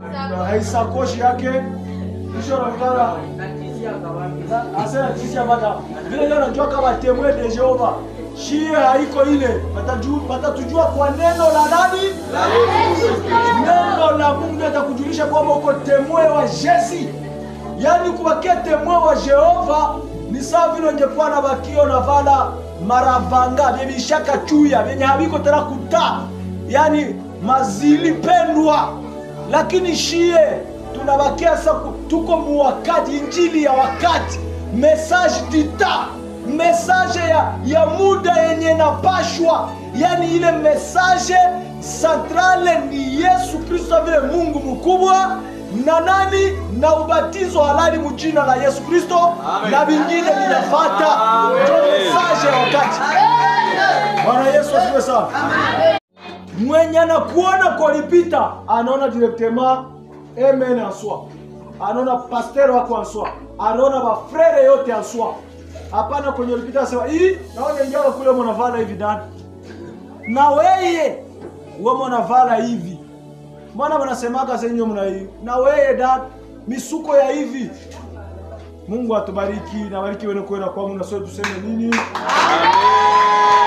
Na sakoshi yake kisha unakutana asema tisia bata vile ndio unajua kama témoin de Jehova shie haiko ile, batatujua kwa neno la nani? La Mungu. Neno la Mungu atakujulisha kwamba uko témoin wa Yesu. Yaani kubakia témoin wa Jehova ni sawa vile ungekuwa na bakio na vala maravanga vyenye chuya vyenye haviko tena kuta, yaani mazili pendwa. Lakini shie tunabakia sasa, tuko muwakati, injili ya wakati, message dita, message ya muda yenye napashwa, yani ile message centrale ni Yesu Kristo vile Mungu mkubwa na nani na ubatizo halali mjina la Yesu Kristo na vingine vinafuata. Ndio message ya wakati. Bwana Yesu asifiwe sana. Mwenye anakuona kwa lipita anaona directement amen en soi, anaona pasteur wako en soi, anaona ba frere yote en soi. Hapana kwenye lipita sema hii naona ingawa kule mnavala hivi ndani, na wewe wewe mnavala hivi, mbona mnasemaga sasa nyinyi mna hii na wewe dad misuko ya hivi. Mungu atubariki na bariki wewe kwenda kwa Mungu, na sote tuseme nini? Amen.